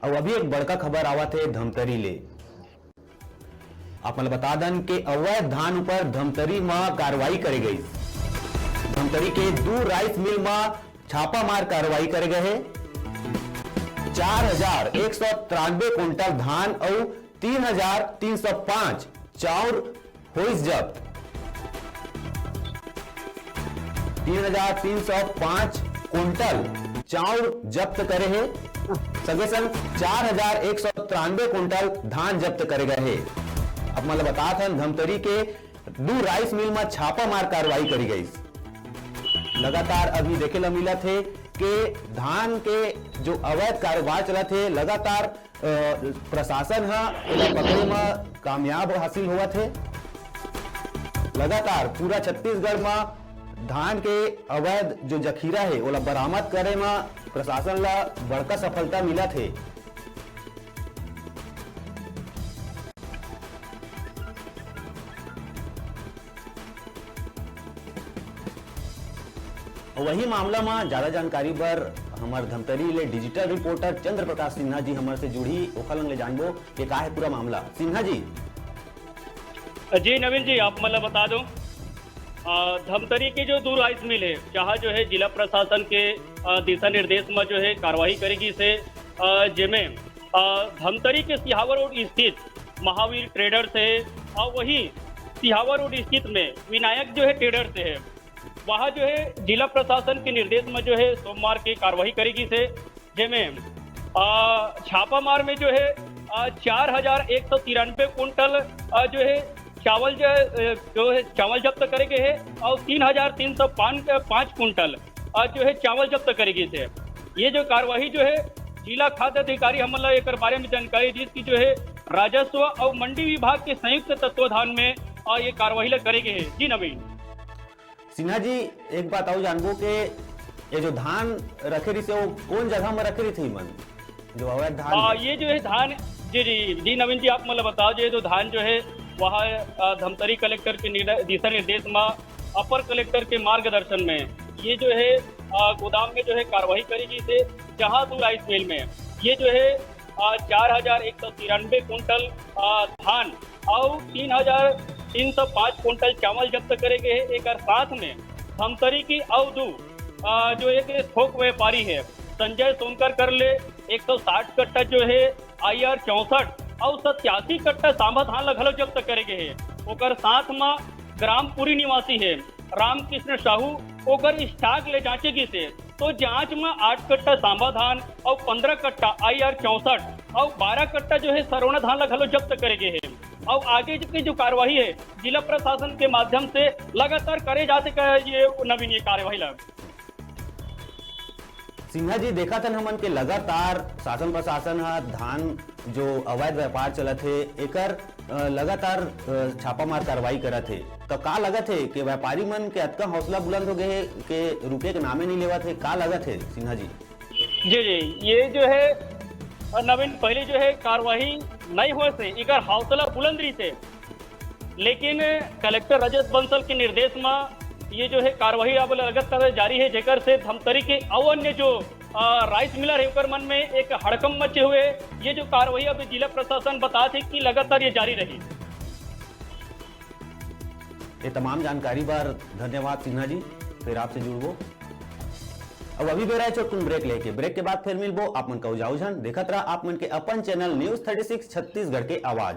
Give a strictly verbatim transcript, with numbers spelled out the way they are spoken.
अउ अभी एक बड़का खबर आवत हे धमतरी ले। आप मन ल बता दन के अवैध धान ऊपर धमतरी म कार्रवाई करे गई। धमतरी के दू राइस मिल म छापामार कार्रवाई करे गए हे। चार हजार एक सौ तिरानबे कुंटल धान अउ तीन हजार तीन सौ पाँच चाउर होइस जब्त। तीन हजार तीन सौ पाँच कुंटल चाउर जब्त करे हे। संगे संग चार हजार एक सौ तिरानबे कुंटल धान जब्त करे गए हे। आप मन ल बतात हन, धमतरी के दू राइस मिल म छापामार कार्रवाई करी गई। लगातार अभी देखे ल मिलत हे के धान के जो अवैध कारोबार चलत हे, लगातार अ, प्रशासन ह एला पकड़े म कामयाब हासिल होवत हे। लगातार पूरा छत्तीसगढ़ म धान के अवैध जो जखीरा हे, ओला बरामद करे म प्रशासन ला बड़का सफलता मिलत हे। वही मामला म ज्यादा जानकारी बर हमर धमतरी ले डिजिटल रिपोर्टर चंद्र प्रकाश सिन्हा जी हमर से जुड़ी, ओखर लंग ले जानबो के का हे पूरा मामला। सिन्हा जी। जी नवीन जी, आप मन ल बता दो, अ, धमतरी के जो दू राइस मिल हे, जहाँ जो है जिला प्रशासन के, अ, दिशा निर्देश में जो है कार्रवाई करे गिस हे, अ, जेमे, अ, धमतरी के सिहावा रोड स्थित महावीर ट्रेडर्स हे, और वही सिहावा रोड स्थित में विनायक जो है ट्रेडर्स हे, वहाँ जो है जिला प्रशासन के निर्देश में जो है सोमवार के कार्रवाई करे गिस हे, जेमे, अ, छापामार में जो है, अ, चार हजार एक सौ तिरानबे कुंटल, अ, जो है चावल जो है, अ, जो है चावल जब्त करे गए हे और तीन हजार तीन सौ पाँच कुंटल, अ, जो है चावल जब्त करे गिस हे। ये जो कार्रवाई जो है जिला खाद्य अधिकारी हमन ला एकर बारे में जानकारी दिस कि जो है राजस्व और मंडी विभाग के संयुक्त तत्वाधान में, अ, ये कार्रवाई ला करे गए हे। जी नवीन। सिन्हा जी, एक बात अउ जानबो के ये जो धान रखे रहिस हे, वो कोन जगह म रखे रहिथे इमन, जो अवैध धान आ, हे? ये जो है धान, जी, जी, जी, नवीन जी, आप मतलब बताओ, जो ये जो धान जो है, वह, आ, धमतरी कलेक्टर के निर्दे-, दिशा निर्देश में, अपर कलेक्टर के मार्गदर्शन में, ये जो है, आ, गोदाम में जो है कार्रवाई करी गिस हे, जहां दू राइस मिल में, ये जो है, आ, चार हजार एक सौ तिरानबे कुंटल, आ, धान और तीन हजार तीन सौ पाँच कुंटल चावल जब्त करे गए हे। एकर साथ में धमतरी की अउ दू, आ, जो एक थोक व्यापारी है, संजय सोनकर कर ले, एक सौ साठ कट्टा जो है आईआर चौसठ और सत्यासी कट्टा सांभा धान ला घलो जब्त करे गए हे। ओकर साथ में ग्रामपुरी निवासी है रामकृष्ण साहू, ओकर स्टॉक ले जांचे गिस हे, तो जांच में आठ कट्टा सांभा धान और पंद्रह कट्टा आईआर चौसठ और बारह कट्टा जो है सरवणा धान ला घलो जब्त करे गए हे। और आगे के जो कार्रवाई है, जिला प्रशासन के माध्यम से लगातार करे जाथे का ये नवीन ये कार्रवाई ला। सिन्हा जी, देखत हन हमन के लगातार शासन प्रशासन ह धान जो अवैध व्यापार चलत हे, एकर, अ, लगातार, अ, छापामार कार्रवाई करत हे, त का लगत हे कि व्यापारी मन के अतका हौसला बुलंद हो गए हे के रुके के नामे नहीं लेवत हे? का लगत हे सिन्हा जी? जी, जी, ये जो है, अ, नवीन, पहले जो है कार्रवाई नहीं होए से एकर हौसला बुलंद रहिसे, लेकिन कलेक्टर रजत बंसल के निर्देश में ये जो है कार्रवाई अब लगातार जारी है, जेकर से धमतरी के अउ अन्य जो, अ, राइस मिलर है, ओकर मन में एक हड़कंप मचे हुए है। ये जो कार्रवाई अब जिला प्रशासन बतात हे कि लगातार ये जारी रही। ये तमाम जानकारी बर धन्यवाद सिन्हा जी, फिर आपसे जुड़बो। अब अभी बेरा है छोटकुन ब्रेक लेके, ब्रेक के बाद फिर मिलबो। आप मन का उजाऊ झन देखत रहा आप मन के अपन channel news thirty six Chhattisgarh के आवाज।